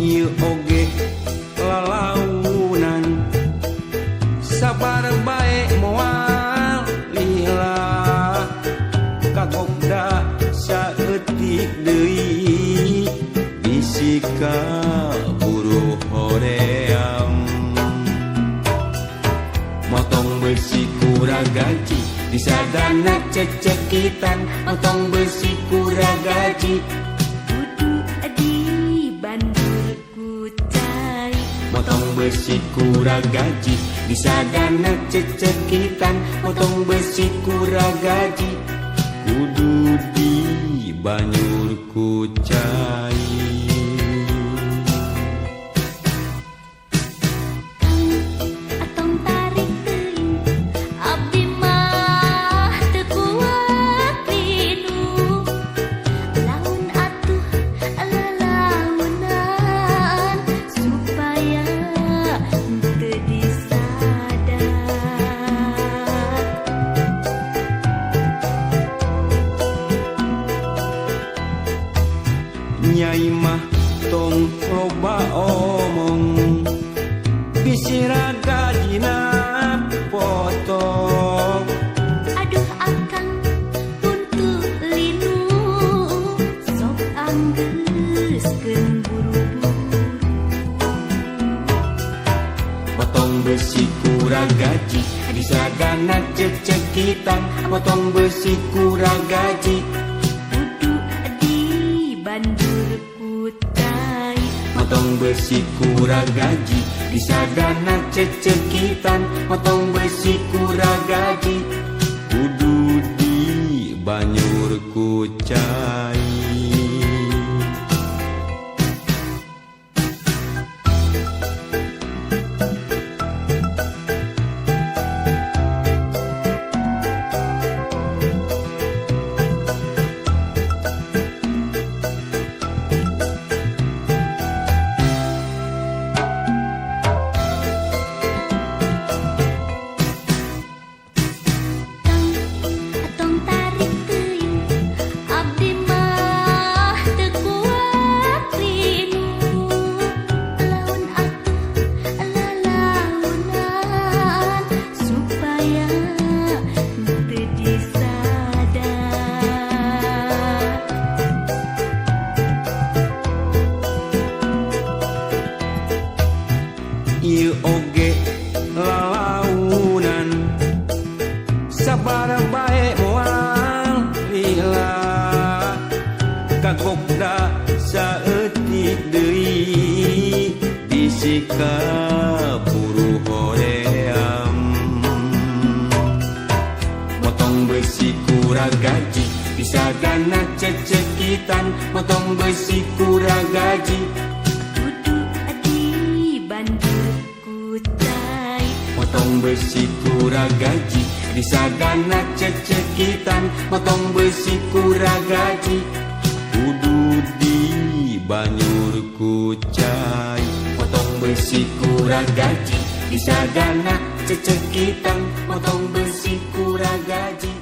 Ieu oge lalaunan, sabar bae moal lila. Kagok da saeutik deui, bisi kaburu hoream. Motong besi kurang gaji, disadana cecekitan. Motong besi kurang gaji, kudu dibanjur ku cai. Motong besi kurang gaji, disadana cecekitan. Motong besi kurang gaji, kudu dibanyur ku cai. Kang, atong tarik teuing, abdi mah teu kuat linu. Laun atuh lalaunan, supaya teu disadar. Nyai mah tong loba omong, bisi ragajina potong. Aduh akang puntu linu, sok anggeuskeun buru-buru. Motong besi kurang gaji, disadana cecekitan. Motong besi kurang gaji, kudu dibanjur ku cai. Motong besi kurang gaji, disadana cecekitan. Motong besi kurang gaji, kudu dibanyur ku cai. Kang, atong tarik teuing, abdi mah teu kuat linu. Laun atuh lalaunan, supaya teu disadar. Ieu oge lalaunan, sabar bae moal lila. Kagok da saeutik deui, bisi kaburu hoream. Motong besi kurang gaji, disadana cecekitan. Motong besi kurang gaji, kudu dibanjur ku cai. Motong besi kurang gaji, disadana cecekitan. Motong besi kurang gaji, kudu dibanyur ku cai. Motong besi kurang gaji, disadana cecekitan. Motong besi kurang gaji.